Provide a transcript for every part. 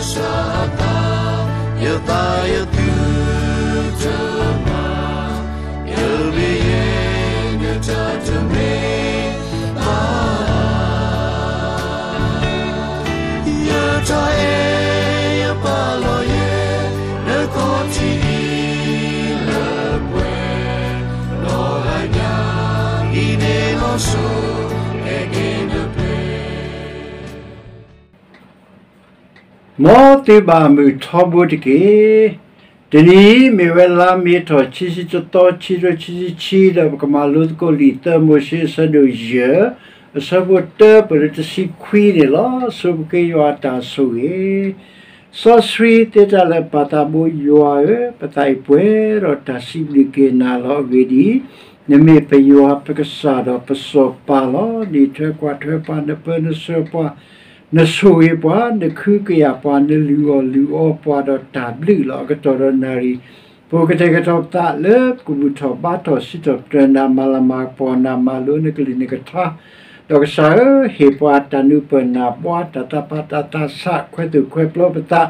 စးသး, ယသးယသုတမၤ, ယမ့ၢ်ယဲ နတၢ်တမ့ၢ်ဘၣ် ယတၢ်အဲၣ်ယပာ်လီၤယဲ နခီၣ်ထံးအံၤလၢပှဲၤ, လီၤဂာ်ညါအံၤန့ၣ်လီၤစိၤ, ဟဲက့ၤနပျဲၢ် မ်သုဘၣ်မုာ်ထီဘိတက့ၢ်. တနံၤအံၤမ့ၢ်ဝဲလါမ့ၤထီၣ် ခံဆံတသီ ခံကထိခံဆံခံ ဒီးပကမၤလိသကိးလံာ်သၢမိၤၡ့ အဆၢဒိၣ်ယဲၢ်, အဆၢဖိတၢ ပၢၢ်လၢတဆံခွံန့ၣ်လီၤ. ဆိပဃ့ယွၤအတၢ်ဆိၣ်ဂ့ၤ စီဆှံသ့တၢ်လၢပၢ်သးဘိယွၤဧၢ, ပသးအံၤပှဲၤဒီးတၢ်စံးဘျုးက့ၤနၤလီၤ. အဂ့ၢ်ဒ်အံၤ, နမ့ၢ်ပယွၤပကစၢ်ဒီးပစီၤပၤလီၤ. နအံးထွဲကွၢ်ထွဲပှၤ, နပၢနဆှၢပှၤ, နဆိၣ်ဂ့ၤပှၤ, နခုကယာ်ပှၤ, နလုၢ်အီၣ်လုၢ်အီပှၤဒီးတၢ်ဘျုးလီၤ. အကတီၢ်ဒီးနၣ်ရံၣ်, ပကတဲာ်ကတီၤပသးလၢ ကဘူၣ်ထီၣ်ဘါထီၣ်စံးထီၣ်ပတြၢၤနၤ, မၤလၤမၤကပီၤနၤ, မၤလိနကလုၢ်နကထါ, ဒီးကစၢ်ဧၢ, ဟ့ၣ်ပှၤတၢ်နၢ်ပၢၢ်နၢ်ဘှါ, တၢ်သးပာ်တၢ်သးဆး, ခွဲးသူၣ်ခွဲးပျီပသး,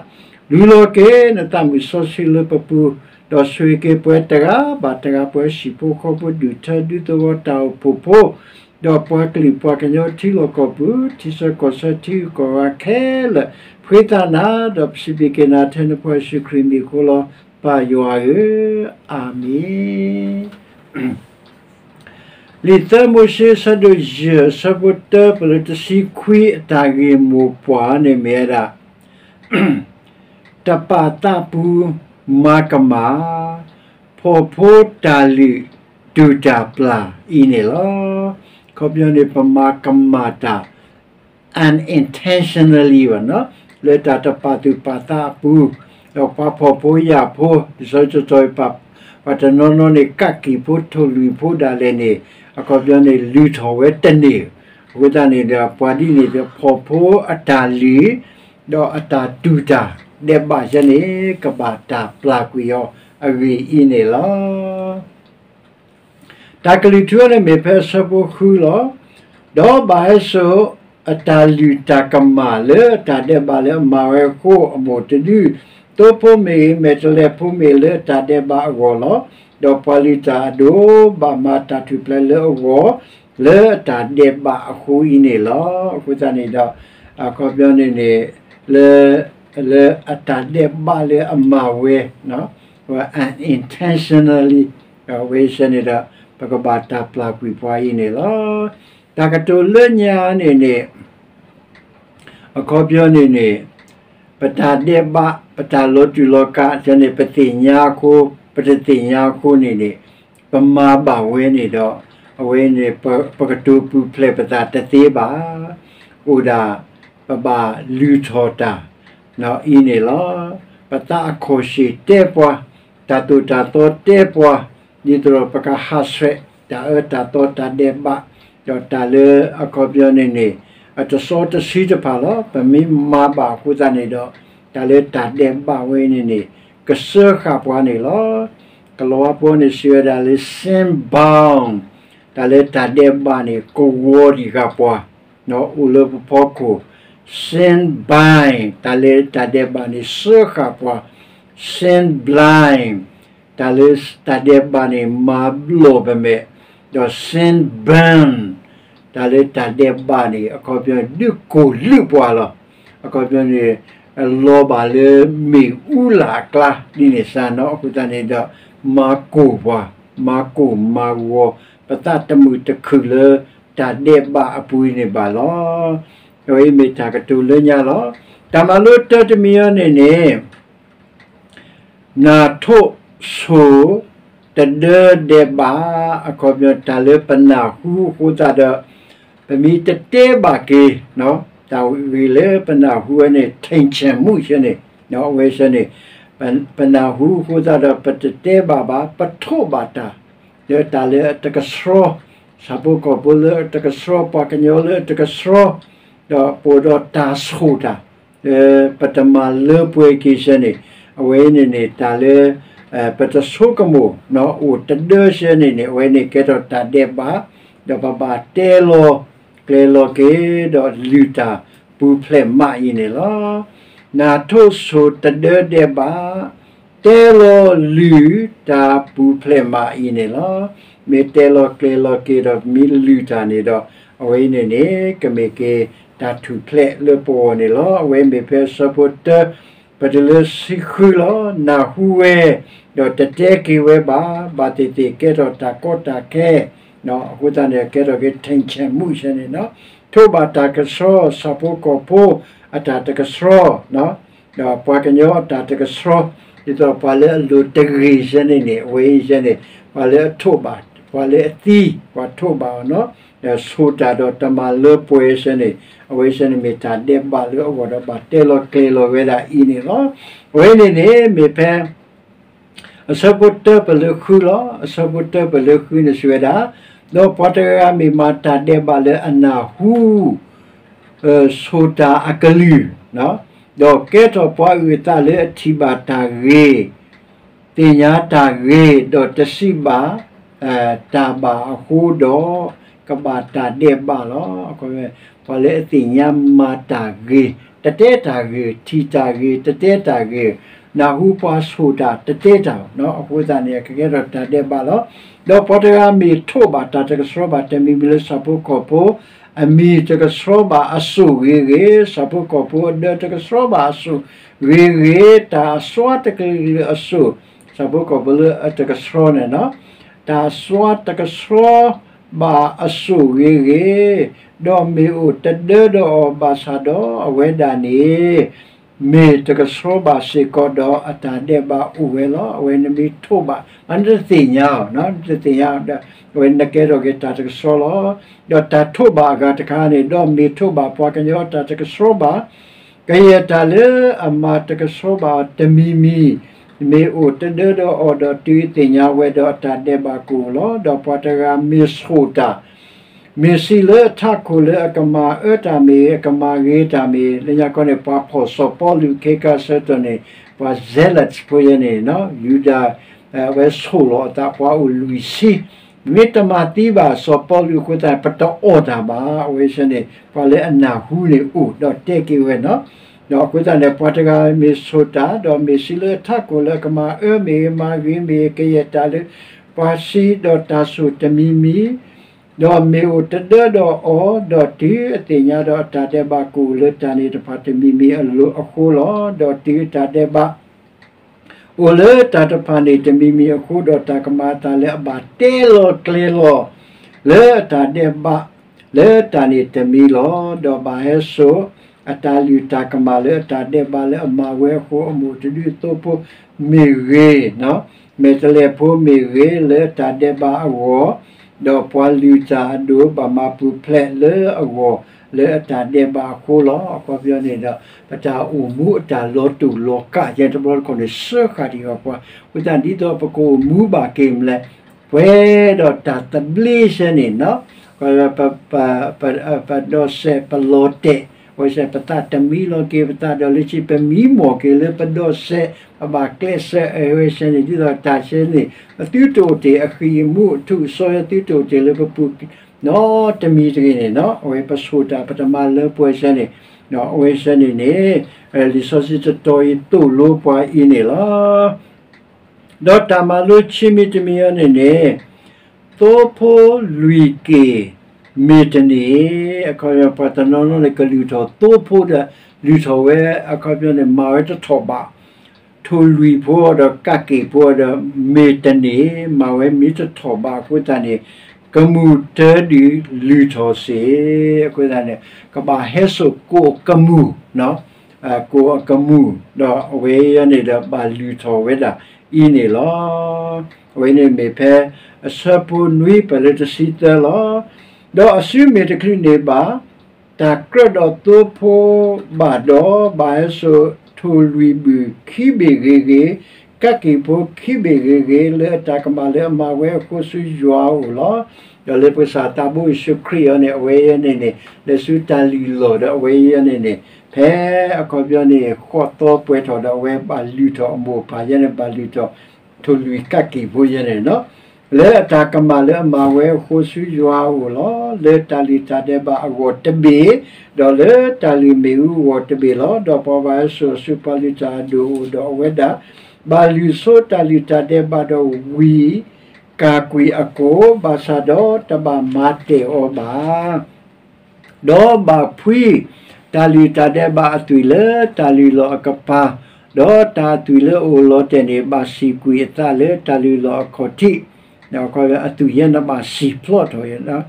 လူလီၤက့ၤနသးမုာ်စီဆှံလၢပပူၤ, ဒီးဆိၣ်ဂ့ၤက့ၤပှၤတဂၤဘၣ်တဂၤ, ပှၤဟံၣ်ဖိဃီဖိ, ဒူၣ်ထၢဒူသဝီ, တၢ်အိၣ်ဖှိၣ်ဖိ, ဒီးပှၤကလုာ်ပှၤကညီထံလီၢ်ကီၢ်ပူၤ, ထံဆၢကီၢ်ဆၢထံဂုၤကီၢ်ဂၤခဲလၢာ်, ဖှံသးနၤ, ဒီးပစံးဘျုးက့ၤနၤထဲနဖိယ့ၣ်ၡူးခရံာ်မံၤအဃိလီၤ. ပၢ်ယွၤဧၢ, အၤမ့ၣ်. လံာ်သၢမိၤၡ့ အဆၢဒိၣ်ယဲၢ်, အဆၢဖိတၢ ပၢၢ်လၢတဆံခွံ အတၢ်ဂ့ၢ်မိၢ်ပှၢ်န့ၣ်မ့ၢ်ဝဲဒၣ် တပာ်သးပူၤမၤကမၣ် ဖှီၣ်ဖိတၢ်လုၢ်တူၢ်တၢ်ပျၢ်အံၤန့ၣ်လီၤ. အခီပညီန့ၣ် ပမၤကမၣ်တၢ် unintentionally ဘၣ်နီၤ, လၢတၢ်တပာ်သူၣ်ပာ်သးအပူၤ, ဒီးပှၤဖှီၣ်ဖိယာ်ဖိ, လံာ်စီဆှံကၠီကၠီပာ်, ပှၤတနီၤနီၤန့ၣ် ကးက့ၤဖိထိၣ်လွံၢ်ဖိဒၣ်လဲာ်န့ၣ်, အခီပညီန့ၣ် လုၢ်ထီၣ်ဝဲတန့ၢ်, အဃိသတးန့ၣ်ဒီး ပှၤဒ်န့ၣ်ဒီး ဖှီၣ်ဖိအတၢ်လုၢ် ဒီးအတၢ်တူၢ်တၢ်ဒဲးဘးယဲန့ၣ် ကဘၣ်တၢ်ပျၢ်ကွံာ်အီၤအဂ့ၢ်အံၤန့ၣ်လီၤ. တၢ်ကလုၢ်ထူန့ၣ်မ့ၢ်ဖဲအဆၢဖိဃုလီၤ. ဒီးဘၣ်ဟဲစိာ်အတၢ်လုၢ်တၢ်ကမၣ်လၢအတၢ်ဒဲးဘးလၢအမၤဝဲအဃိ အမိၢ်တဒု, သိဖိမ့ၢ်ဂ့ၤ, မဲာ်တဲးလဲးဖိမ့ၢ်ဂ့ၤ လၢအတၢ်ဒဲးဘးအဂီၢ်လီၤ. ဒီးပှၤလုၢ်တၢ်အဒိၣ် ဘၣ်မၤတၢ်ထူၣ်ဖျဲးလၢအဂီၢ် လၢအတၢ်ဒဲးဘးအဃိအံၤန့ၣ်လီၤ. အဃိသတးန့ၣ်ဒီး အခီပညီန့ၣ်န့ၣ် လၢ လၢအတၢ်ဒဲးဘးလၢအမၤဝဲ unintentionally အဝဲစဲန့ၣ်ဒီး ပကဘၣ်တၢ်ပျၢ်ကွံာ်ပှၤအံၤန့ၣ်လီၤ. တၢ်ကတိၤလၢညါန့ၣ်န့ၣ် အခီပညီန့ၣ်န့ၣ် ပတၢ်ဒဲးဘး ပတၢ်လီၤတူာ်လီၤကာ်န့ၣ် ပသ့ၣ်ညါအဃိ ပတသ့ၣ်ညါအဃိန့ၣ်န့ၣ် ပမၤဘၣ်ဝဲန့ၣ်ဒီး အဝဲန့ၣ် ပကတိၤပူၤဖျဲးပသးတသ့ဘၣ်. အိၣ်ဒၣ် ပဘၣ်လုၢ်ထီၣ်တၢ် အံၤန့ၣ်လီၤ. ပသးအခီၣ်ဆ့ၣ်တဲပှၤ, တၢ်သိၣ်တၢ်သီတဲပှၤ, ဒ်သိးဒီးပကဟးဆှဲး တၢ်အၢတၢ်သီတၢ်ဒဲးဘး, ဒီးတၢ်လၢအခီပညီန့ၣ်န့ၣ် အတစီတဆှံတဖၣ်လီၤ. ပမ့ၢ်မၤဘၣ်အဃိသတးန့ၣ်ဒီး တၢ်လၢတၢ်ဒဲးဘးဝဲန့ၣ်န့ၣ် ကစၢဃာ်ပှၤန့ၣ်လီၤ. ကလီၤဝါဖိန့ၣ်စံးဝဲဒၣ်လၢ sin bound တၢ်လၢတၢ်ဒဲးဘးန့ၣ် ကဝီၤဒံးဃာ်ပှၤ အိၣ်လၢပဖီခိၣ်, sin bind တၢ်လၢတၢ်ဒဲးဘးန့ၣ် စၢဃာ်ပှၤ, sin blind တၢ်လၢတၢ်ဒဲးဘးန့ၣ် မၤဘျီၣ်ပမဲာ်, ဒီး sin burn တၢ်လၢတၢ်ဒဲးဘးန့ၣ် အခီပညီန့ၣ် ဒုးကိၢ်လုာ်ပှၤလီၤ. အခီပညီန့ၣ် လီၤဘၣ်လၢမ့ၣ်အူလၢ်အကျါ ဒ်န့ၣ်စ့ၢ်နီၤ. အဃိသတးန့ၣ်ဒီး မၤကိၢ်ပှၤ, မၤကိၢ်မၤဂီၤ ပသးတမုာ်တခုၣ်လၢတၢ်ဒဲးဘးအပူၤန့ၣ်ဘၣ်လီၤ. အဝဲအံၤမ့ၢ်တၢ်ကတိၤလၢညါလီၤ. တၢ်မၤလိတၢတမံၤအံၤန့ၣ်န့ၣ် နၢ်ထိၣ်ဆိၣ် တဒၢဒဲးဘး အခီပညီ တၢ်လၢပနၢ်ဟူအဃိသတးဒီး ပမ့ၢ်တတဲဘၣ်က့ၤ တၢ်ဂ့ၢ်လၢပနၢ်ဟူဝဲန့ၣ် ထံၣ်ဆဲးမူဆဲန့ၣ် အဝဲဆဲန့ၣ် ပနၢ်ဟူအဃိသတးဒီး ပတတဲဘၣ်ဘၣ် ပထိးဘၣ်တၢ် လၢတၢ်လၢအတကဆှီ ဆၣ်ဖိကီၢ်ဖိလၢအတကဆှီ ပှၤကညီလၢအတကဆှီ ဒီးပအိၣ်ဒီးတၢ်ဆိၣ်တၢ် လၢပတမၤလၢပှဲၤက့ၤဆဲန့ၣ် အဝဲန့ၣ်န့ၣ် တၢ်လၢ ပတဆိကမိၣ် အိၣ်တဒၢဆဲန့ၣ်န့ၣ် အဝဲန့ၣ်ကဲထီၣ်တၢ်ဒဲးဘး ဒီးပဘၣ်တဲလီၤကျဲၤလီၤက့ၤ ဒီးလုၢ်တၢ်ပူၤဖျဲးမးအံၤန့ၣ်လီၤ. နၢ်ထိၣ်ဆိတဒၢဒဲးဘး, တဲလီၤလုၢ်တၢ်ပူၤဖျဲးမးအံၤန့ၣ်လီၤ. မ့ၢ်တဲလီၤကျဲၤလီၤက့ၤဒီးမ့ၢ်လုၢ်တၢ်န့ၣ်ဒီး အဝဲအံၤန့ၣ်န့ၣ် ကမ့ၢ်က့ၤတၢ်ထူၣ်ဖျဲးလၢပဂီၢ်န့ၣ်လီၤ. အဝဲမ့ၢ်ဖဲအဆၢဖိတၢ ပတုၤလၢဆံဃုလီၤ. နၢ်ဟူဝဲ, ဒီးတတဲက့ၤဝဲဘၣ်, ဘၣ်သ့ၣ်သ့ၣ်ကဲထီၣ်တၢ်ကီတၢ်ခဲ အဃိသတးန့ၣ် ကဲထီၣ်က့ၤ ထၢၣ်ဆဲးမူး ဆဲန့ၣ်, ထိးဘၣ်တၢ်ကဆှီ ဆၣ်ဖိကီၢ်ဖိ အတၢ်တကဆှီ, ဒီးပှၤကညီအတၢ်တကဆှီ, ဒ်သိးပှၤလၢအလိၤတဂ့ၤ ဆဲန့ၣ်န့ၣ် အဝဲအံၤ ဆဲန့ၣ် ပှၤလၢအထိးဘၣ်, ပှၤလၢအသံ, ပှၤထိးဘၣ်အီၤနီၤ, ဆိၣ်တၢ်ဒီးတမၤလၢပှဲၤ ဆဲန့ၣ်, အဝဲ ဆဲန့ၣ် မ့ၢ်တၢ်ဒဲးဘးလၢအဂီၢ်ဒီးဘၣ်တဲလီၤကျဲၤလီၤဝဲဒၣ်အံၤန့ၣ်လီၤ. အဝဲန့ၣ်န့ၣ် မ့ၢ်ဖဲ အဆၢဖိတၢပလၢဃုလီၤ. အဆၢဖိတၢပလၢဃုန့ၣ်စံးဝဲဒၣ်, ဒီးပှၤတဂၤဂၤမ့ၢ်မၤတၢ်ဒဲးဘးလၢအနၢ်ဟူ ဆိၣ်တၢ်အကလုၢ်, ဒီးကဲထီၣ်ပှၤအုၣ်အသးလၢအထံၣ်ဘၣ်တၢ်ဂ့ၤ, သ့ၣ်ညါတၢ်ဂ့ၤ, ဒီးတစံးဘၣ် တၢ်ဘၣ်အဃိဒီး ကဘၣ်တၢ်ဒဲးဘးလီၤ. ပှၤလၢအသ့ၣ်ညါမၤတၢ်ဂ့ၤ တတဲတၢ်ဂ့ၤ, ထံၣ်တၢ်ဂ့ၤ တတဲတၢ်ဂ့ၤ, နၢ်ဟူပှၤဆိၣ်တၢ်တတဲတၢ်, အဃိသတးန့ၣ် ကကဲထီၣ်တၢ်ဒဲးဘးလီၤ. ဒီးပှၤတဂၤမ့ၢ်ထိးဘၣ်တၢ်တကဆှီဘၣ်တမံၤမံၤလၢဆၣ်ဖိကီၢ်ဖိ အမံၤတကဆှီဘၣ်အစိၣ်ဂ့ၤဂ့ၤ, ဆၣ်ဖိကီၢ်ဖိအဒၢတကဆှီဘၣ်အစိၣ်ဂ့ၤဂ့ၤ, တၢ်အစွါတကလုာ်အစိၣ်, ဆၣ်ဖိကီၢ်ဖိလၢအတကဆှီန့ၣ်, တၢ်စွါတကဆှီဘၣ်အစိၣ်ဂ့ၤဂ့ၤ, ဒီးမ့ၢ်အိၣ်တဒၢဒီးအီၤဘၣ်ဆၣ်ဒီး အဝဲဒၣ်န့ၣ် မ့ၢ်တကဆှီဘၣ်စ့ၢ်ကီးဒီးအတၢ်ဒဲးဘးအိၣ်ဝဲလီၤ. အဝဲနမ့ၢ်ထိးဘၣ် နတသ့ၣ်ညါအီၤ, နတသ့ၣ်ညါအီၤဒီး အဝဲနကဲထီၣ်က့ၤတၢ်တကဆှီလီၤ. ဒီးတၢ်ထိးဘၣ်အဂၤတခါန့ၣ် ဒီးမ့ၢ်ထိးဘၣ်ပှၤကညီအတၢ်တကဆှီဘၣ် ကယဲၢ်တၢ်လၢအမၤတကဆှီဘၣ်အီၤတမံၤမံၤ, မ့ၢ်အိၣ်တဒၢဒီးအီၤဒီးတုၤအသ့ၣ်ညါဝဲဒီးအတၢ်ဒဲးဘးကအိၣ်လီၤ. ဒီးပှၤတဂၤမ့ၢ်ဆိၣ်တၢ် မ့ၢ်စံးလၢအထးခိၣ်လၢအကမၤအၢတၢ်မ့ၢ် အကမၤဂ့ၤတၢ်မ့ၢ် လၢညါခီန့ၣ် ပှၤဖီၣ်စီၤပီလူးခဲခါဆၢကတီၢ်န့ၣ် ပှၤ zealot ဖိယဲန့ၣ် ယူဒၤ အဝဲဆိၣ်လီၤအသးပှၤအိၣ်လွံၢ်ဆံ, မ့ၢ်တမၤသံဘၣ်စီၤပီလူးအဃိသတး ပတအီၣ်တၢ်ဘၣ်. အဝဲဆဲန့ၣ် ပှၤလၢအနၢ်ဟူန့ၣ်အိၣ်ဒီးတဲက့ၤဝဲနီၤ. ဒီးအဃိသတးန့ၣ် ပှၤတဂၤမ့ၢ်ဆိၣ်တၢ် ဒီးမ့ၢ်စံးလၢအထးခိၣ်လၢအကမၤအၢမ့ၢ်ဂ့ၤ မၤဂ့ၤမ့ၢ်ဂ့ၤ ကယဲၢ်တၢ်လၢ ပှၤစံးဒီးတၢ်ဆိၣ်တမံၤမံၤ ဒီးမ့ၢ်အိၣ်တဒၢဒီးအီၤ, ဒီးတုၤအသ့ၣ်ညါဒီးအတၢ်ဒဲးဘးကအိၣ်လၢတၢ်န့ၣ်တဖၣ်တမံၤမံၤအလိၤအဃိလီၤ. ဒီးတုၤအတၢ်ဒဲးဘး အိၣ်လၢတၢ်တဖၣ်န့ၣ်တမံၤမံၤအဃိဒီး တၢ်ကမၤအသးလၢအဘၣ်တဲလီၤကျဲၤလီၤ လၢအတၢ်ဒဲးဘး လၢတၢ်န့ၣ်တမံၤလီၤ. ဒီးဘၣ်ဟဲစိာ် အတၢ်လုၢ်တၢ်ကမၣ်လၢအတၢ်ဒဲးဘးလၢအမၤဝဲအဃိ အမိၢ်တဒုသိဖိမ့ၢ်ဂ့ၤ, မဲာ်တဲးလဲးဖိမ့ၢ်ဂ့ၤ လၢတၢ်ဒဲးဘးအဂီၢ်, ဒီးပှၤလုၢ်တၢ်အဒိၣ် ဘၣ်မၤပူၤဖျဲးလၢအဂီၢ် လၢအတၢ်ဒဲးဘးအဃိလီၤ. အခီပညီန့ၣ်ဒီး ပတၢ်အိၣ်မူအတၢ်လီၤတူာ်လီၤကာ်ယဲတဘျီတခီၣ်န့ၣ် စၢဃာ်တ့ၢ်အီၤပှၤ, အဃိသတးဒ်သိးပကအိၣ်မူဘၣ်က့ၤမလဲၣ်, ပှဲၤဒီးတၢ်သဘျ့ဆဲန့ၣ်နီၤ, ပ ပ ပ ပဒိးစဲးပလီၤတဲာ်, အဝဲဆဲပသးတမံလီၤက့ၤပသးဒီးလၢခံ ပမံမီၢ်က့ၤလၢပဒိးစဲး, ပဘၣ်ကျဲးစၢးအဝဲဆဲန့ၣ် ဒ်သိးတၢ်ဆဲန့ၣ် အသုတအိၣ်တ့ၢ်အဃံအမူး အထူးအစီ သုတအိၣ်တ့ၢ်လၢပပူၤ နီတမံၤတဂ့ၤန့ၣ်နီၤ, အဝဲပဆိၣ်တၢ် ပတမၤလၢပှဲၤဆဲန့ၣ်, အဝဲဆဲန့ၣ်န့ၣ် လံာ်စီဆှံတတီၤအံၤသိၣ်လိပှၤအံၤန့ၣ်လီၤ. ဒီးတၢ်မၤလိခံမံၤတမံၤအံၤန့ၣ်န့ၣ် သိဖိလွံၢ်က့ၢ် မ့ၢ်တန့ၢ်, အခီပညီ ပှၤတနီၤနီၤန့ၣ် ကလုၢ်ထီၣ်သိဖိဒီး လုၢ်ထီၣ်ဝဲ အခီပညီန့ၣ် မၤဝဲတထီၣ်ဘး, ထိၣ်လွံၢ်ဖိဒီးကးက့ၢ်ဖိဒီး မ့ၢ်တန့ၢ်, မၤဝဲမ့ၢ်တထီၣ်ဘးအဃိသတးန့ၣ် ကမူၣ်တၢဒုးလုၢ်ထီၣ်စ့ၢ်, အဃိသတးန့ၣ် ကဘၣ်ဟဲစိာ်ကိၣ်အကမူၣ် ကိၣ်အကမူၣ်, ဒီးအဝဲအံၤန့ၣ်ဒီးဘၣ်လုၢ်ထီၣ်ဝဲဒၣ်အံၤန့ၣ်လီၤ. အဝဲန့ၣ်မ့ၢ်ဖဲအဆၢဖိနွံပၢၢ်လၢတဆံသၢလီၤ. ဒီးအစုမ့ၢ်တချုးန့ၢ်ဘၣ် တၢ်ကြၢးဒီးသိဖိဘၣ်ဒီး ဘၣ်ဟဲစိာ်ထိၣ်လွံၢ်ဘုၣ်ခံဘ့ၣ်ဂ့ၤဂ့ၤ, ကးက့ၢ်ဖိခံဘ့ၣ်ဂ့ၤဂ့ၤ, လၢအတၢ်ကမၣ်လၢအမၤဝဲအဃိဆူယွၤအအိၣ်လီၤ. ဒီးလၢပကစၢ်သးဘိယ့ၣ်ၡူးခရံာ်အံၤန့ၣ် အဝဲအံၤန့ၣ်န့ၣ် လဲၤဆူတၢ်လုၢ်လီၢ်ဒီးအဝဲအံၤန့ၣ်န့ၣ် ဖဲအခီပညီန့ၣ် ဃီၣ်သီပှဲၤထီၣ်ဒီးအဝဲဘၣ်လုၢ်ထီၣ်အမိၢ်အပၢ်ယဲန့ၣ် ဘၣ်လုၢ်ထီၣ် ထိၣ်လွံၢ်ကးက့ၢ်ဖိယဲန့ၣ်နီၤ. လၢအတၢ်ကမၣ်လၢအမၤဝဲအဃိဆူယွၤအအိၣ်လီၤ. လၢတၢ်လုၢ်တၢ်ဒဲးဘးအဂီၢ်တဘ့ၣ်, ဒီးလၢတၢ်လုၢ်မ့ၣ်အူအဂီၢ်တဘ့ၣ်လီၤ. ဒီးပှၤဘၣ်ဟဲစိာ်ဆူပှၤလုၢ်တၢ်အဒိၣ်အအိၣ်, ဒီးအဝဲဒၣ် ဘၣ်လုၢ်ဆိတၢ်လုၢ်တၢ်ဒဲးဘးဒီးဝံၢ်ကၢ်ကွံာ်အကိၣ်, ဘၣ်ဆၣ်ဒီးတဘၣ်မၤတဲာ်အီၤဘၣ်. ဒီးဘၣ်ဖှံတၢ်လုၢ်တၢ်ဒဲးဘးအသွံၣ်လၢတၢ်လုၢ်လီၢ်အကပၤ, ဒီးတၢ်အသွံၣ်လၢအအိၣ်လီၤတဲာ်န့ၣ် ဘၣ်စံၣ်ကွံာ်အသးလၢတၢ်လုၢ်လီၢ်အခီၣ်ထံး, အသွံၣ်ယဲန့ၣ်ဘၣ်စံၣ်ဖျိးထီၣ်,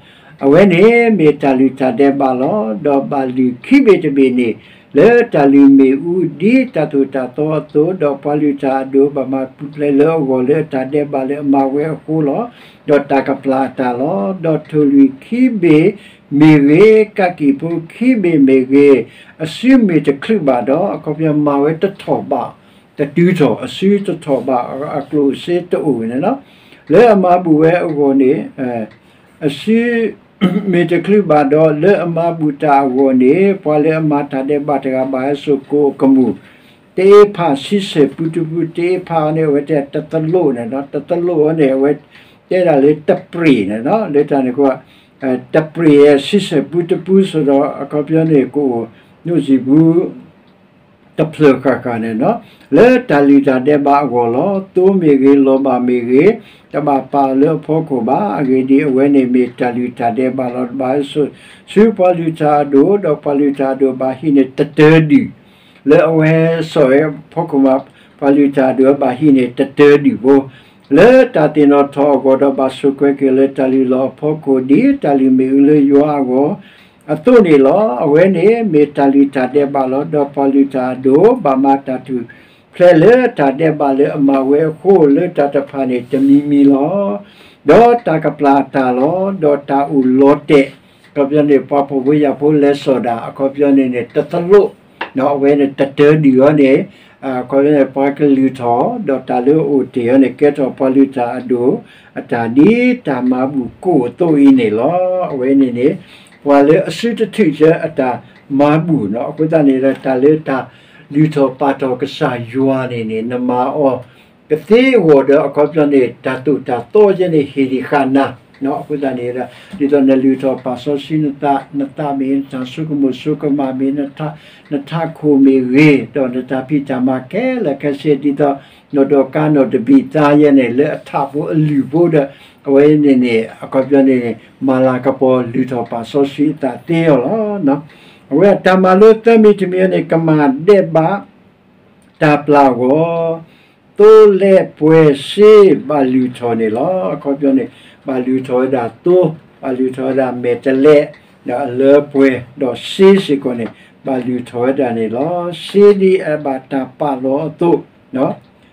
အဝဲန့ၣ်မ့ၢ်တၢ်လုၢ်တၢ်ဒဲးဘးလီၤ. ဒီးဘၣ်လုၢ်ခံဘ့ၣ်တဘ့ၣ်န့ၣ် လၢတၢ်လုၢ်မ့ၣ်အူဒ်တၢ်သိၣ်တၢ်သီအသိး, ဒီးပှၤလုၢ်တၢ်အဒိၣ်ဘၣ်မၤပူၤဖျဲးလၢအဂီၢ်လၢအတၢ်ဒဲးဘးလၢအမၤဝဲအဃိလီၤ. ဒီးတၢ်ကပျၢ်အတၢ်လီၤ. ဒီးထိၣ်လွံၢ်ခံဘ့ၣ်မ့ၢ်ဂ့ၤ, ကးကံၢ်ဖိခံဘ့ၣ်မ့ၢ်ဂ့ၤ, အစုမ့ၢ်တချုးဘၣ်ဒီး အခီပညီမၤဝဲတထီၣ်ဘး, တတုၤထီၣ်, အစုတထီၣ်ဘး, အကျိၣ်အစ့တအိၣ်န့ၣ်လီၤ. လၢအမၤဘူၣ်ဝဲအဂီၢ်န့ၣ်, အစု မ့ၢ်တချုးဘၣ်ဒီး လၢအမၤဘူၣ်တၢ်အဂီၢ်န့ၣ် ပှၤလၢအမၤတၢ်ဒဲးဘးတဂၤဘၣ်ဟဲစိာ်ကိၣ်အကမူၣ်, တအ့ဖးဆံဆဲၣ်ပူတပူ, တအ့ဖးအီၤန့ၣ် အဝဲတဲတသလိၣ်န့ၣ်, တသလိၣ်အီၤန့ၣ် အဝဲတဲဒၣ်လၢတပြ့ၣ်န့ၣ်, လၢတၢ်န့ၣ်ကီး, တပြ့ၣ်ဆံဆဲၣ်ပူတပူစ့ၢ်ဒီး အခီပညီန့ၣ် ကအိၣ်နိၣ်စံာ်ပူ တဖျၢၣ်ဃၣ်ဃၣ်န့ၣ်လီၤ. လၢတၢ်လုၢ်တၢ်ဒဲးဘးအဂီၢ်လီၤ. သိမ့ၢ်ဂ့ၤ, လီၤဘၣ်မ့ၢ်ဂ့ၤ, တဘၣ်ပာ်အီၤလၢအဖီခိၣ်ဘၣ်. အဂ့ၢ်ဒ်အံၤ, အဝဲန့ၣ်မ့ၢ်တၢ်လုၢ်တၢ်ဒဲးဘးလီၤ. ဘၣ်ဟဲစိာ်ဆူပှၤလုၢ်တၢ်အဒိၣ်, ဒီးပှၤလုၢ်တၢ်အဒိၣ်ဘၣ်ဟံးန့ၢ်တတၢဒုၣ်, လၢအဝဲစိာ်ဝဲအဖီခိၣ်မး, ပှၤလုၢ်တၢ်အဒိၣ်ဘၣ်ဟံးန့ၢ်တတၢဒုၣ်ဖိ လၢတၢ်သ့ၣ်နီၣ်ထီၣ်အဂီၢ်ဒီး ဘၣ်ဆိၣ်ကွဲက့ၤလၢတၢ်လုၢ်လီၢ်အဖီခိၣ် ဒ်တၢ်လုၢ်မ့ၣ်အူလၢယွၤအဂီၢ် အသိးန့ၣ်လီၤ. အဝဲန့ၣ်မ့ၢ်တၢ်လုၢ်တၢ်ဒဲးဘးလီၤ. ဒီးပှၤလုၢ်တၢ်အဒိၣ် ဘၣ်မၤတၢ်ထူၣ်ဖျဲးလၢတၢ်ဒဲးဘးလၢအမၤဝဲအဃိ လၢတၢ်တဖၣ်န့ၣ်တမံၤမံၤလီၤ. ဒီးတၢ်ကပျၢ်အတၢ်လီၤ. ဒီးတၢ်အိၣ်လီၤတဲာ်, အခီပညီန့ၣ် ပှၤဖှီၣ်ဖိယာ်ဖိလဲၤစိာ်ဒၣ်, အခီပညီန့ၣ်န့ၣ် တသလိၣ်, အဝဲန့ၣ်တတၢဒုၣ်အီၤန့ၣ်, အခီပညီန့ၣ် ပှၤကလုၢ်ထီၣ်, ဒီးတၢ်လၢအအိၣ်တ့ၢ်အီၤန့ၣ် ကဲထီၣ်ပှၤလုၢ်တၢ်အဒိၣ်အတၢ် ဒ်တၢ်မၤဘူၣ်ကိၣ်အသိးအံၤန့ၣ်လီၤ. အဝဲန့ၣ်န့ၣ် ပှၤလၢအစုတထုးဆၢအတၢ်မၤဘူၣ်န့ၣ်, အဃိသတးန့ၣ်ဒီး တၢ်လၢတၢ်လုၢ်ထီၣ်ပာ်ထီၣ်ကစၢ်ယွၤန့ၣ်န့ၣ် နမၤအီၤကသ့အဂီၢ်ဒီး အခီပညီန့ၣ် တၢ်သိၣ်တၢ်သီယဲန့ၣ် ဟ့ၣ်ဒံးဃာ်နၤ, အဃိသတးန့ၣ်ဒီး ဒ်သိးနလုၢ်ထီၣ်ပာ်စီဆှံနသး, နသးမ့ၢ်ဂ့ၤ, နတၢ်ဆိကမိၣ်ဆိကမးမ့ၢ်ဂ့ၤ, နထးခိၣ်မ့ၢ်ဂ့ၤ, ဒီးနတၢ်ဖံးတၢ်မၤခဲလၢာ်ခဲဆ့ ဒ်သိး နီၢ်ဒီးကါနီၢ်တဘံၣ်သါယဲန့ၣ် လၢအထးဖိအလုၢ်ဖိဒီး အဝဲန့ၣ်န့ၣ် အခီပညီန့ၣ်န့ၣ် မၤလၤကပီၤလုၢ်ထီၣ်ပာ်စီဆှံအသးသ့အီၤလီၤ. အဝဲအတၢ်မၤလိသၢမံၤတမံၤန့ၣ် ကမၣ်ဒဲးဘး တၢ်ပျၢ်အဂီၢ်, သိလၢပှဲၤစ့ဘၣ်လုၢ်ထီၣ်န့ၣ်လီၤ. အခီပညီန့ၣ် ဘၣ်လုၢ်ထီၣ်ဝဲဒၣ်သိ, ဘၣ်လုၢ်ထီၣ်ဝဲဒၣ်မဲာ်တဲးလဲး, ဒီးအလၢပှဲၤ, ဒီးစ့စ့ၢ်ကီးန့ၣ် ဘၣ်လုၢ်ထီၣ်ဝဲဒၣ်န့ၣ်လီၤ. စ့ဒ်အဘၣ်တၢ်ပာ်လီၤအသိး, ဒီး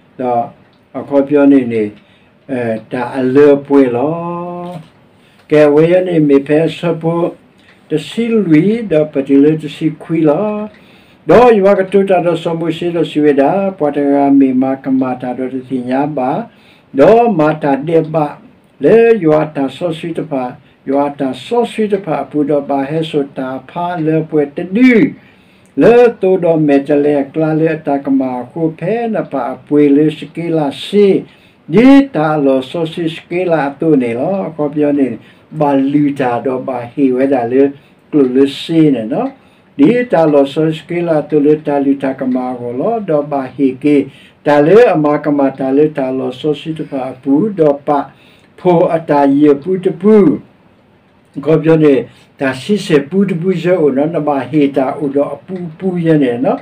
အခီပညီန့ၣ်န့ၣ် တၢ်အလၢပှဲၤလီၤ. ကဲ အဝဲအံၤန့ၣ်မ့ၢ်ဖဲအဆၢဖိ တဆံလွံၢ် ဒီးပတုၤလၢတဆံခွံလီၤ. ဒီးယွၤကတိၤတၢ်ဒီးစီၤမိၤၡ့ဒီးစံးဝဲဒၣ်, ပှၤတဂၤမ့ၢ်မၤကမၣ်တၢ်ဒီးတသ့ၣ်ညါဘၣ်, ဒီးမၤတၢ်ဒဲးဘးလၢယွၤအတၢ်စီဆှံတဖၣ်, ယွၤအတၢ်စီဆှံတဖၣ်အပူၤ, ဒီးဘၣ်ဟဲစိာ်တၢ်အဖါအလၢပှဲၤတဒု လၢသိဒီးမဲာ်တဲးလဲးအကျါလၢအတၢ်ကမၣ်အဃိ, ဖဲနပာ်အပှ့ၤလၢစက့လးစ့, ဒ်တၢ်အလီၢ်စီဆှံစက့လးအသိးန့ၣ်လီၤ. အခီပညီန့ၣ် ဘၣ်လုၢ်တၢ်ဒီးဘၣ်ဟ့ၣ်ဝဲဒၣ်လၢ ကျိၣ်လၢစ့န့ၣ်လီၤ. ဒ်တၢ်လီၢ်စီဆှံစက့လးအသိးလၢတၢ်လုၢ်တၢ်ကမၣ်အဂီၢ်လီၤ. ဒီးဘၣ်ဟ့ၣ်က့ၤ တၢ်လၢအမၤကမၣ်တၢ်လၢတၢ်လီၢ်စီဆှံတဖၣ်အပူၤ, ဒီးပာ်ဖှိၣ်အတၢ်ယဲၢ်ပူတပူ အခီပညီန့ၣ် တၢ်ဆံဆဲၣ်ပူတပူယဲအိၣ်နီၤ, နဘၣ်ဟ့ၣ်တၢ်အိၣ်ဒီးအပူအပူယဲန့ၣ်,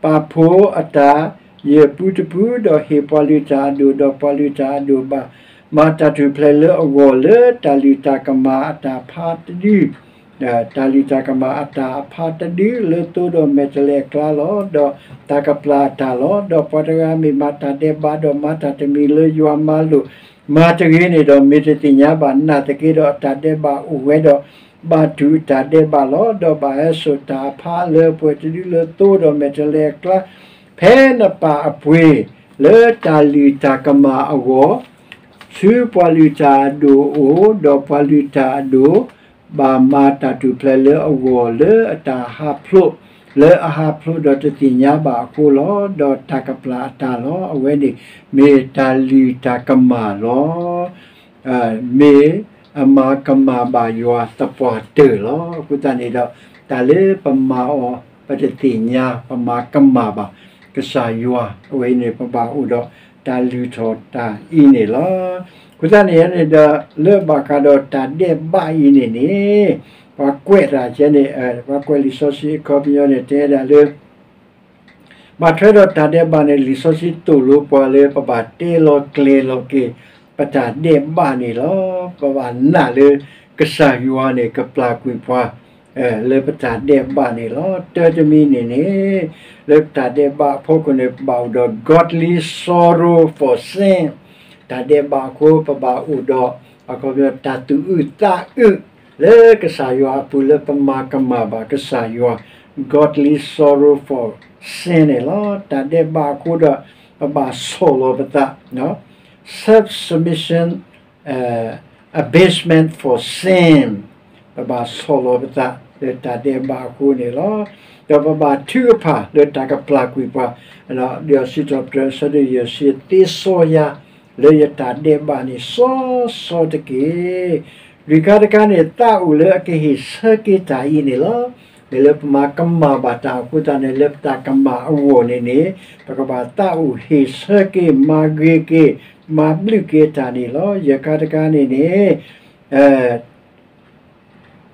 ပာ်ဖှိၣ်အတၢ်ယဲၢ်ပူတပူ, ဒီးဟ့ၣ်ပှၤလုၢ်တၢ်အဒိၣ်, ဒီးပှၤလုၢ်တၢ်အဒိၣ်ဘၣ်မၤတၢ်ထူၣ်ဖျဲးလၢအဂီၢ်လၢတၢ်လုၢ်တၢ်ကမၣ်အတၢ်ဖါတဒု တၢ်လုၢ်တၢ်ကမၣ်အတၢ်အဖါတဒုလၢသိဒီးမဲာ်တဲးလဲးအကျါလီၤ. ဒီးတၢ်ကပျၢ်အတၢ်လီၤ. ဒီးပှၤတဂၤမ့ၢ်မၤတၢ်ဒဲးဘး, ဒီးမၤတၢ်တမံၤလၢယွၤမၤလိာ်မၤတဂ့ၤန့ၣ်ဒီး, မ့ၢ်တသ့ၣ်ညါဘၣ်, နာ်သက့ဒီးအတၢ်ဒဲးဘးအိၣ်ဝဲဒီး ဘၣ်တူၢ်အတၢ်ဒဲးဘးလီၤ. ဒီးဘၣ်ဟဲစိာ်တၢ်အဖါအလၢပှဲၤတဒုလၢသိဒီးမဲာ်တဲးလဲးအကျါ, ဖဲနပာ်အပှ့ၤလၢတၢ်လုၢ်တၢ်ကမၣ်အဂီၢ် ဆူပှၤလုၢ်တၢ်အဒိၣ်အအိၣ်, ဒီးပှၤလုၢ်တၢ်အဒိၣ် ဘၣ်မၤတၢ်ထူၣ်ဖျဲးလၢအဂီၢ်လၢအတၢ်ဟးဖျိး, လၢအဟးဖျိးဒီးတသ့ၣ်ညါဘၣ်အဃိလီၤ. ဒီးတၢ်ကပျၢ်အတၢ်လီၤ. အဝဲန့ၣ်မ့ၢ်တၢ်လုၢ်တၢ်ကမၣ်လီၤ. မ့ၢ်အမၤကမၣ်ဘၣ်ယွၤသပှၢ်တၢၢ်လီၤ. အဃိသတးန့ၣ်ဒီး တၢ်လၢပမၤအီၤ ပတသ့ၣ်ညါ ပမၤကမၣ်ဘၣ် ကစၢ်ယွၤ အဝဲအံၤန့ၣ် ပဘၣ်အိၣ်ဒီးတၢ်လုၢ်ထီၣ်တၢ်အံၤန့ၣ်လီၤ. အဃိသတးန့ၣ်န့ၣ်ဒီး လၢဘၣ်ဃးဒီးတၢ်ဒဲးဘးအံၤန့ၣ်န့ၣ် ပှၤကွဲးတၢ်ကဲန့ၣ် ပှၤကွဲးလံာ်စီဆှံအခီပညီန့ၣ် တဲဒၣ်လၢ ဘၣ်ထွဲဒီးတၢ်ဒဲးဘးန့ၣ် လံာ်စီဆှံသိၣ်လိပှၤလၢပဘၣ်တဲလီၤကျဲၤလီၤက့ၤ ပတၢ်ဒဲးဘးန့ၣ်လီၤ. ပဘၣ်နာ်လၢကစၢ်ယွၤန့ၣ် ကပျၢ်ကွံာ်ပှၤ လၢပတၢ်ဒဲးဘးန့ၣ်လီၤ. တၢ်တမံၤန့ၣ်န့ၣ် လၢပတၢ်ဒဲးဘးအဖီခိၣ်န့ၣ် ပဘၣ်အိၣ်ဒီး godly sorrow for sin တၢ်ဒဲးဘးအဃိ ပဘၣ်အိၣ်ဒီး အခီပညီ တၢ်သူၣ်အုးသးအုး လၢကစၢ်ယွၤအပူၤ လၢပမၤကမၣ်ဘၣ်ကစၢ်ယွၤ godly sorrow for sin န့ၣ်လီၤ. တၢ်ဒဲးဘးအဃိဒီး ပဘၣ်ဆီၣ်လီၤပသး self submission, abasement for sin ပဘၣ်ဆီၣ်လီၤပသးလၢတၢ်ဒဲးဘးအဃိန့ၣ်လီၤ. ဒီးပဘၣ်ထုကဖၣ်လၢတၢ်ကပျၢ်ကွံာ်ပှၤ ဒီးစံးထီၣ်ပတြၢၤအဆၢဒိၣ်ယဲၢ်ဆံ သ့စီယၤ လၢယတၢ်ဒဲးဘးန့ၣ် စီစီတက့ၢ်. လွံၢ်ခါတခါန့ၣ် သးအိၣ်လၢအကဟ့ၣ်ဆၢက့ၤတၢ်အံၤန့ၣ်လီၤ. မ့ၢ်လၢပမၤကမၣ်ဘၣ်တၢ်အဃိသတးန့ၣ် လၢပတၢ်ကမၣ်အဂီၢ်န့ၣ်န့ၣ် ပကဘၣ်သးအိၣ်ဟ့ၣ်ဆၢက့ၤ မၤဂ့ၤက့ၤ မၤဘျုးက့ၤတၢ်န့ၣ်လီၤ. ယဲၢ်ခါတခါန့ၣ်န့ၣ်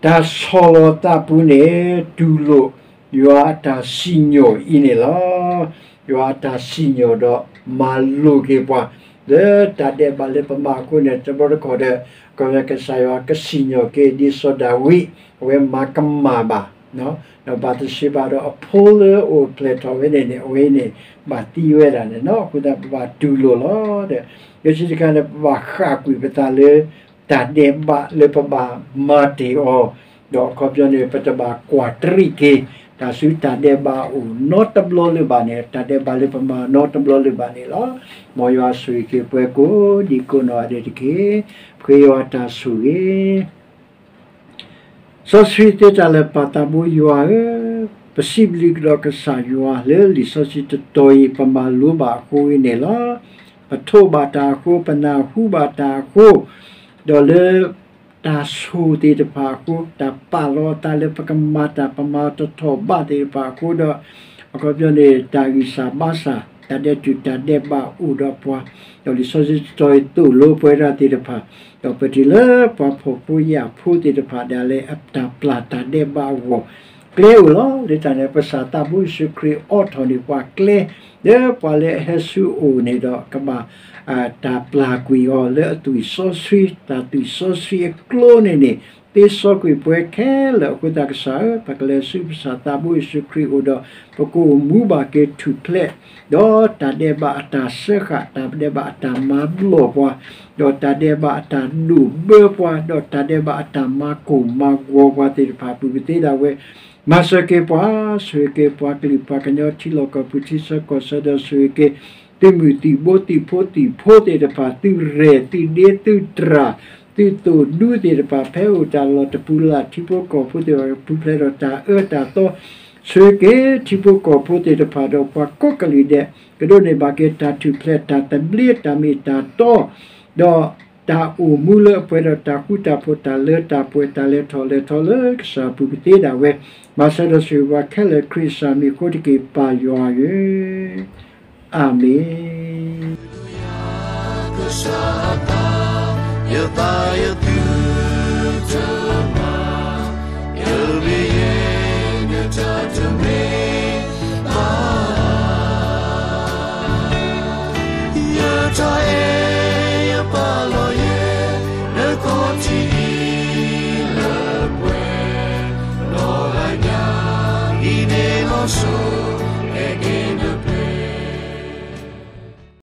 တၢ်ဆီၣ်လီၤသးပူၤန့ၣ် တူၢ်လိာ်ယွၤအတၢ်စံၣ်ညီၣ်အံၤန့ၣ်လီၤ. ယွၤအတၢ်စံၣ်ညီၣ်ဒီးမၤလိာ်က့ၤပှၤ လၢတၢ်ဒဲးဘးလၢပမၤအဃိန့ၣ် တဘျီတခီၣ်ဒီး ကစၢ်ယွၤကစံၣ်ညီၣ်က့ၤ ဒ်စီၤဒၤဝံး အဝဲမၤကမၣ်ဘၣ် ဒီးဘၤသရှ့ဘၤဒီးအဖိလၢအအိၣ်ဖျဲၣ်ထီၣ်ဝဲန့ၣ်န့ၣ် အဝဲန့ၣ် ဘၣ်သံဝဲဒၣ်န့ၣ်လီၤ. အဃိသတး ပဘၣ်တူၢ်လိာ်လီၤ. ဒီးယဲၢ်ဆံတခါန့ၣ် ပဘၣ်ဃၣ်ကွံာ်ပသးလၢ တၢ်ဒဲးဘးလၢပဘၣ်မၤတ့ၢ်အီၤ, ဒီးအခီပညီန့ၣ် ပတဘၣ်ကွၢ်တရံးက့ၤ တၢ်ဆူတၢ်ဒဲးဘးအအိၣ်နီတဘျီလၢၤဘၣ်န့ၣ်, တၢ်ဒဲးဘးလၢပမၤနီတဘျီလၢၤဘၣ်န့ၣ်လီၤ. မ်ယွၤဆိၣ်ဂ့ၤက့ၤပှၤကိးဒံကိးနီၢ်ဂၤဒဲးတက့ၢ်. ပဃ့ယွၤတၢ်ဆိၣ်ဂ့ၤ စီဆှံသ့တၢ်လၢာ်ပၢ်သးဘိယွၤဧၢ, ပစံးဘျုးကဒီးကစၢ်ယွၤလၢလံာ်စီဆှံတတီၤအံၤ ပမၤလိဘၣ်အဃိန့ၣ်လီၤ. ပထိးဘၣ်တၢ်အဃိ, ပနၢ်ဟူဘၣ်တၢ်အဃိ, ဒီးလၢတၢ်ဆိၣ်သ့ၣ်တဖၣ်အဃိ, တၢ်ပာ်လီၤအသးလၢပကမၤတၢ် ပမၤတထီၣ်ဘးသ့ၣ်တဖၣ်အဃိဒီး, အခီပညီန့ၣ် တၢ်ဂံၢ်စၢ်ဘါစၢ်, တၢ်ဒဲးတူာ်တၢ်ဒဲးဘးအိၣ်ဒီးပှၤ, ဒီးလံာ်စီဆှံတတီၤအံၤသိၣ်လိပဝဲဒၣ်သ့ၣ်တဖၣ်, ဒီးပတုၤလၢပှၤဖှီၣ်ဖိယာ်ဖိသ့ၣ်တဖၣ်ဒၣ်လဲာ် အတၢ်ပျၢ်တၢ်ဒဲးဘးအဂီၢ်, ကျဲအိၣ်လီၤ. လၢတၢ်န့ၣ် ပကစၢ်သးဘိယ့ၣ်ၡူးခရံာ်အိးထီၣ်န့ၢ်ပှၤကျဲ, လၢပှၤလၢအဟဲဆူအအိၣ်န့ၣ်ဒီး ကဘၣ် တၢ်ပျၢ်ကွံာ်အီၤလၢအသွံၣ်စီဆှံ, တၢ်သွံၣ်စီဆှံအကျိန့ၣ်န့ၣ် သ့စီကွံာ်ပှၤခဲလၢာ်အဃိသတး ကစၢ်ဧၢ, ပကလဲၤဆူပကစၢ်သးဘိယ့ၣ်ၡူးခရံာ်အအိၣ်ဒီး ပကအိၣ်မူဘၣ်က့ၤထူၣ်ဖျဲး, ဒီးတၢ်ဒဲးဘးအတၢ်စၢဃာ်, တၢ်ဒဲးဘးအတၢ်မၤဘျီၣ်ပှၤ, ဒီးတၢ်ဒဲးဘးအတၢ်ဒိၣ်ဘၢပှၤ, ဒီးတၢ်ဒဲးဘးအတၢ်မၤကိၢ်မၤဂီၤပှၤသ့ၣ်တဖၣ် ပူၤကသ့ဒၣ်ဝဲ မၤစၢၤက့ၤပှၤ, ဆိၣ်ဂ့ၤက့ၤပှၤကလုာ်ပှၤကညီ ထံလီၢ်ကီၢ်ပူၤ ထံဆၢကီၢ်ဆၢဒီး ဆိၣ်ဂ့ၤက့ၤ သုးမုၢ်သံၣ်ဘိ သံၣ်ဖိသံၣ်ဖိသ့ၣ်တဖၣ်, သုးရဲၣ် သုးဒ့ သုးတြၢ် သုးသိၣ်ဒူသ့ၣ်တဖၣ်, ဖဲအိၣ်တၢ်လီၢ်တပူၤလၢ် ထံဖိကီၢ်ဖိသ့ၣ်တဖၣ် ပူၤဖျဲးဒီးတၢ်အၢတၢ်သီ, ဆိၣ်ဂ့ၤက့ၤထံဖိကီၢ်ဖိသ့ၣ်တဖၣ် ဒီးပှၤကိးကလုာ်ဒဲး ကဒိးန့ၢ်ဘၣ်က့ၤတၢ်ထူၣ်ဖျဲး တၢ်သဘျ့ တၢ်မ့ၢ်တၢ်တီ ဒီးတၢ်အိၣ်မူလၢအပှဲၤဒီးတၢ်ဃူတၢ်ဖိး တၢ်လၢတၢ်ပှဲၤ တၢ်လဲၤထီၣ်လဲၤထီလၢကစၢ်အပူၤကသ့ဒၣ်ဝဲ, မၤစၢၤဒီးဆိၣ်ဂ့ၤပှၤခဲလၢာ် ခရံာ်ကစၢ်မံၤအဃိတက့ၢ် ပၢ်ယွၤဧၢ, အၤမ့ၣ်.